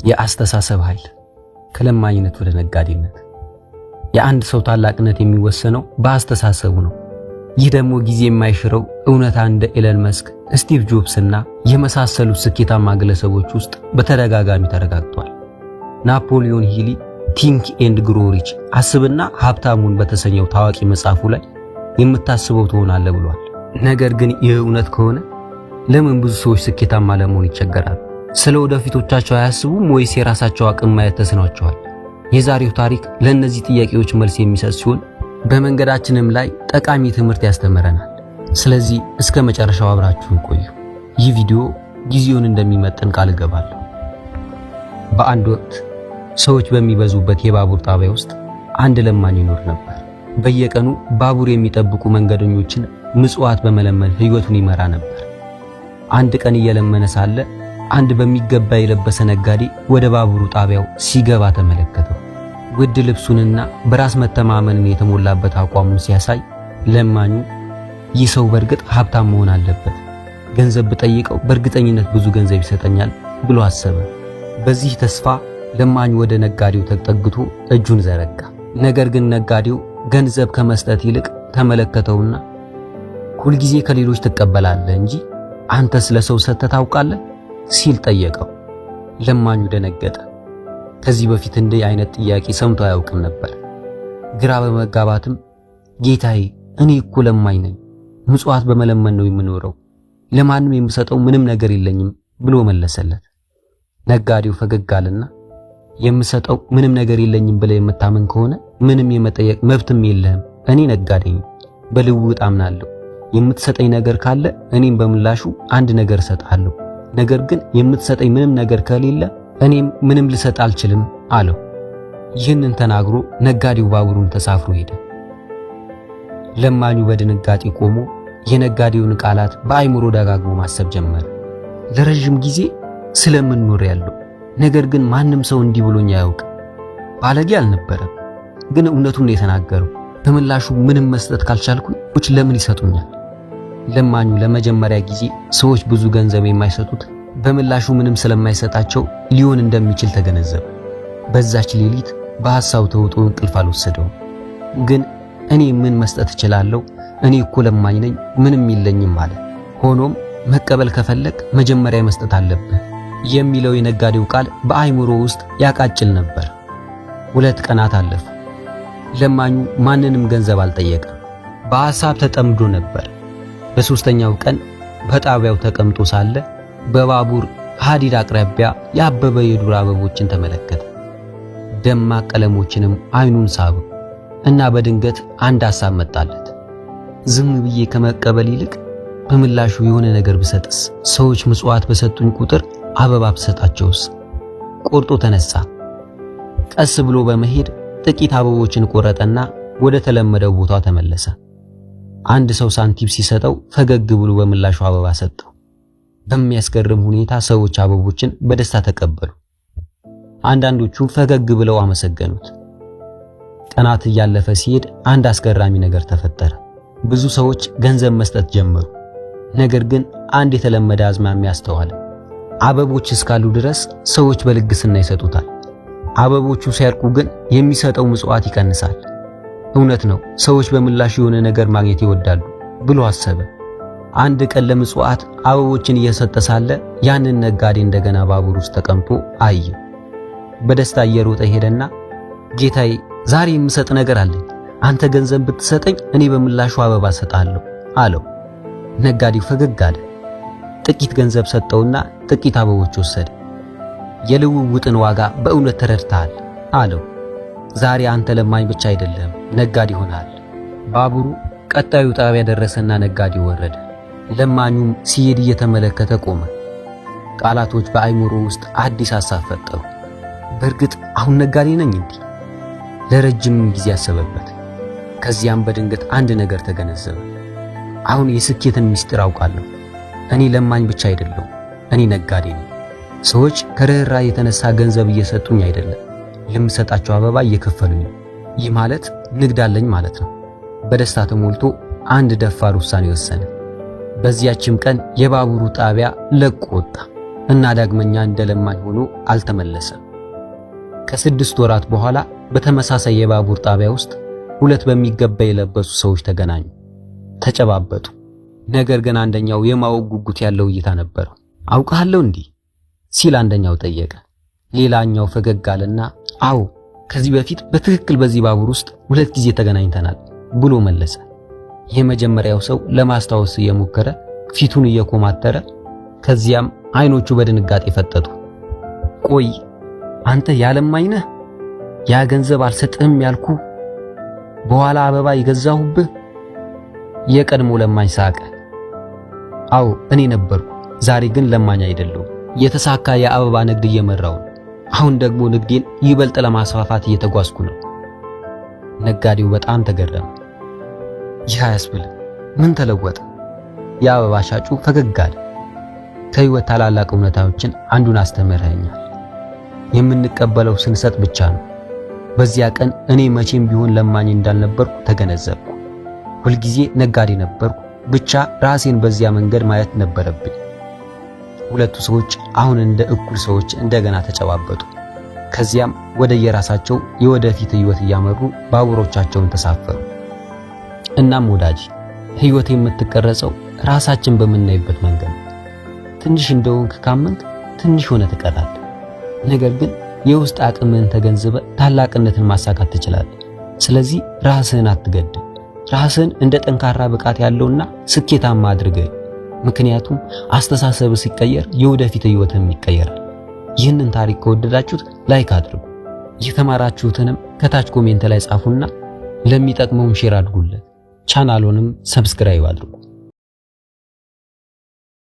የአስተሳሰብ ኃይል ከለማኝነት ወደ ነጋዴነት። የአንድ ሰው ታላቅነት የሚወሰነው በአስተሳሰቡ ነው። ይህ ደግሞ ጊዜ የማይሽረው እውነታ እንደ ኤለን መስክ፣ ስቲቭ ጆብስ እና የመሳሰሉት ስኬታማ ግለሰቦች ውስጥ በተደጋጋሚ ተረጋግጧል። ናፖሊዮን ሂል Think and Grow Rich፣ አስብና ሀብታም ሁን በተሰኘው ታዋቂ መጽሐፉ ላይ የምታስበው ትሆናለህ ብሏል። ነገር ግን ይህ እውነት ከሆነ ለምን ብዙ ሰዎች ስኬታማ ለመሆን ይቸገራሉ? ስለ ወደፊቶቻቸው አያስቡም ወይስ የራሳቸው አቅም ማየት ተስኗቸዋል? የዛሬው ታሪክ ለእነዚህ ጥያቄዎች መልስ የሚሰጥ ሲሆን በመንገዳችንም ላይ ጠቃሚ ትምህርት ያስተምረናል። ስለዚህ እስከ መጨረሻው አብራችሁን ቆዩ። ይህ ቪዲዮ ጊዜውን እንደሚመጥን ቃል እገባለሁ። በአንድ ወቅት ሰዎች በሚበዙበት የባቡር ጣቢያ ውስጥ አንድ ለማኝ ይኖር ነበር። በየቀኑ ባቡር የሚጠብቁ መንገደኞችን ምጽዋት በመለመን ሕይወቱን ይመራ ነበር። አንድ ቀን እየለመነ ሳለ አንድ በሚገባ የለበሰ ነጋዴ ወደ ባቡሩ ጣቢያው ሲገባ ተመለከተው። ውድ ልብሱንና በራስ መተማመንን የተሞላበት አቋሙን ሲያሳይ ለማኙ ይህ ሰው በእርግጥ ሀብታም መሆን አለበት፣ ገንዘብ ብጠይቀው በእርግጠኝነት ብዙ ገንዘብ ይሰጠኛል ብሎ አሰበ። በዚህ ተስፋ ለማኙ ወደ ነጋዴው ተጠግቶ እጁን ዘረጋ። ነገር ግን ነጋዴው ገንዘብ ከመስጠት ይልቅ ተመለከተውና ሁልጊዜ ከሌሎች ትቀበላለህ እንጂ አንተ ስለ ሰው ሰጥተህ ታውቃለህ ሲል ጠየቀው። ለማኙ ደነገጠ። ከዚህ በፊት እንዲህ አይነት ጥያቄ ሰምቶ አያውቅም ነበር። ግራ በመጋባትም ጌታዬ፣ እኔ እኮ ለማኝ ነኝ፣ ምጽዋት በመለመን ነው የምኖረው፣ ለማንም የምሰጠው ምንም ነገር የለኝም ብሎ መለሰለት። ነጋዴው ፈገግ አለና የምሰጠው ምንም ነገር የለኝም ብለህ የምታምን ከሆነ ምንም የመጠየቅ መብትም የለህም። እኔ ነጋዴ ነኝ፣ በልውውጥ አምናለሁ። የምትሰጠኝ ነገር ካለ እኔም በምላሹ አንድ ነገር እሰጥሃለሁ። ነገር ግን የምትሰጠኝ ምንም ነገር ከሌለ እኔም ምንም ልሰጥ አልችልም አለው። ይህንን ተናግሮ ነጋዴው ባቡሩን ተሳፍሮ ሄደ። ለማኙ በድንጋጤ ቆሞ የነጋዴውን ቃላት በአይምሮ ደጋግሞ ማሰብ ጀመረ። ለረጅም ጊዜ ስለምንኖር ያለው ነገር ግን ማንም ሰው እንዲህ ብሎኝ አያውቅም። ባለጌ አልነበረም፣ ግን እውነቱን ነው የተናገረው። በምላሹ ምንም መስጠት ካልቻልኩኝ ለምን ይሰጡኛል? ለማኙ ለመጀመሪያ ጊዜ ሰዎች ብዙ ገንዘብ የማይሰጡት በምላሹ ምንም ስለማይሰጣቸው ሊሆን እንደሚችል ተገነዘበ። በዛች ሌሊት በሐሳብ ተውጦ እንቅልፍ አልወሰደውም። ግን እኔ ምን መስጠት እችላለሁ? እኔ እኮ ለማኝ ነኝ፣ ምንም የለኝም አለ። ሆኖም መቀበል ከፈለግ መጀመሪያ መስጠት አለብህ የሚለው የነጋዴው ቃል በአይምሮ ውስጥ ያቃጭል ነበር። 2 ቀናት አለፉ። ለማኙ ማንንም ገንዘብ አልጠየቀም። በሐሳብ ተጠምዶ ነበር። በሶስተኛው ቀን በጣቢያው ተቀምጦ ሳለ በባቡር ሐዲድ አቅራቢያ ያበበ የዱር አበቦችን ተመለከተ። ደማቅ ቀለሞችንም አይኑን ሳቡ እና በድንገት አንድ ሐሳብ መጣለት። ዝም ብዬ ከመቀበል ይልቅ በምላሹ የሆነ ነገር ብሰጥስ? ሰዎች ምጽዋት በሰጡኝ ቁጥር አበባ ብሰጣቸውስ? ቆርጦ ተነሳ። ቀስ ብሎ በመሄድ ጥቂት አበቦችን ቆረጠና ወደ ተለመደው ቦታ ተመለሰ። አንድ ሰው ሳንቲም ሲሰጠው ፈገግ ብሎ በምላሹ አበባ ሰጠው። በሚያስገርም ሁኔታ ሰዎች አበቦችን በደስታ ተቀበሉ። አንዳንዶቹ ፈገግ ብለው አመሰገኑት። ቀናት እያለፈ ሲሄድ አንድ አስገራሚ ነገር ተፈጠረ። ብዙ ሰዎች ገንዘብ መስጠት ጀመሩ። ነገር ግን አንድ የተለመደ አዝማሚያ አስተዋለ። አበቦች እስካሉ ድረስ ሰዎች በልግስና ይሰጡታል። አበቦቹ ሲያልቁ ግን የሚሰጠው ምጽዋት ይቀንሳል። እውነት ነው፣ ሰዎች በምላሹ የሆነ ነገር ማግኘት ይወዳሉ ብሎ አሰበ። አንድ ቀን ለምጽዋት አበቦችን እየሰጠ ሳለ ያንን ነጋዴ እንደገና ባቡር ውስጥ ተቀምጦ አየ። በደስታ እየሮጠ ሄደና ጌታዬ፣ ዛሬ የምሰጥ ነገር አለኝ። አንተ ገንዘብ ብትሰጠኝ እኔ በምላሹ አበባ እሰጥሃለሁ አለው። ነጋዴው ፈገግ አለ። ጥቂት ገንዘብ ሰጠውና ጥቂት አበቦች ወሰደ። የልውውጥን ዋጋ በእውነት ተረድተሃል አለው። ዛሬ አንተ ለማኝ ብቻ አይደለም፣ ነጋዴ ሆነሃል። ባቡሩ ቀጣዩ ጣቢያ ደረሰና ነጋዴው ወረደ። ለማኙም ሲሄድ እየተመለከተ ቆመ። ቃላቶች በአይምሮ ውስጥ አዲስ ሐሳብ ፈጠሩ። በእርግጥ አሁን ነጋዴ ነኝ እንዴ? ለረጅም ጊዜ አሰበበት። ከዚያም በድንገት አንድ ነገር ተገነዘበ። አሁን የስኬትን ምስጢር አውቃለሁ። እኔ ለማኝ ብቻ አይደለሁም፣ እኔ ነጋዴ ነኝ። ሰዎች ከርኅራኄ የተነሳ ገንዘብ እየሰጡኝ አይደለም፣ ለምሰጣቸው አበባ እየከፈሉኝ ነው። ይህ ማለት ንግድ አለኝ ማለት ነው። በደስታ ተሞልቶ አንድ ደፋር ውሳኔ ወሰነ። በዚያችም ቀን የባቡሩ ጣቢያ ለቆ ወጣ። እና ዳግመኛ እንደ ለማኝ ሆኖ አልተመለሰም። ከ6 ወራት በኋላ በተመሳሳይ የባቡር ጣቢያ ውስጥ ሁለት በሚገባ የለበሱ ሰዎች ተገናኙ፣ ተጨባበጡ። ነገር ግን አንደኛው የማወቅ ጉጉት ያለው እይታ ነበረው። "አውቅሃለሁ እንዲህ?" ሲል አንደኛው ጠየቀ። ሌላኛው ፈገግ አለና "አዎ፣ ከዚህ በፊት በትክክል በዚህ ባቡር ውስጥ ሁለት ጊዜ ተገናኝተናል" ብሎ መለሰ። የመጀመሪያው ሰው ለማስታወስ እየሞከረ ፊቱን እየኮማተረ፣ ከዚያም አይኖቹ በድንጋጤ ፈጠጡ። "ቆይ፣ አንተ ያ ለማኝ ነህ? ያ ገንዘብ አልሰጥህም ያልኩ፣ በኋላ አበባ የገዛሁብህ?" የቀድሞ ለማኝ ሳቀ። "አዎ፣ እኔ ነበርኩ። ዛሬ ግን ለማኝ አይደለሁም። የተሳካ የአበባ ንግድ እየመራሁ ነው። አሁን ደግሞ ንግዴን ይበልጥ ለማስፋፋት እየተጓዝኩ ነው።" ነጋዴው በጣም ተገረመ። "ይህ አያስብልም። ምን ተለወጠ?" የአበባ ሻጩ ፈገግ አለ። "ከህይወት ታላላቅ እውነታዎችን አንዱን አስተምረኸኛል። የምንቀበለው ስንሰጥ ብቻ ነው። በዚያ ቀን እኔ መቼም ቢሆን ለማኝ እንዳልነበርኩ ተገነዘብኩ። ሁልጊዜ ነጋዴ ነበርኩ። ብቻ ራሴን በዚያ መንገድ ማየት ነበረብኝ።" ሁለቱ ሰዎች አሁን እንደ እኩል ሰዎች እንደገና ተጨባበጡ። ከዚያም ወደ የራሳቸው የወደፊት ህይወት እያመሩ ባቡሮቻቸውን ተሳፈሩ። እናም ወዳጅ፣ ህይወት የምትቀረጸው ራሳችን በምናይበት መንገድ ነው። ትንሽ እንደሆንክ ካመንክ ትንሽ ሆነህ ትቀራለህ። ነገር ግን የውስጥ አቅምህን ተገንዝበህ ታላቅነትን ማሳካት ትችላለህ። ስለዚህ ራስህን አትገድብ። ራስህን እንደ ጠንካራ፣ ብቃት ያለውና ስኬታማ አድርገህ። ምክንያቱም አስተሳሰብ ሲቀየር የወደፊት ህይወትህም ይቀየራል። ይህንን ታሪክ ከወደዳችሁት like አድርጉ። የተማራችሁትንም ከታች comment ላይ ጻፉና ለሚጠቅመውም share አድርጉለት። ቻናሉንም subscribe አድርጉ።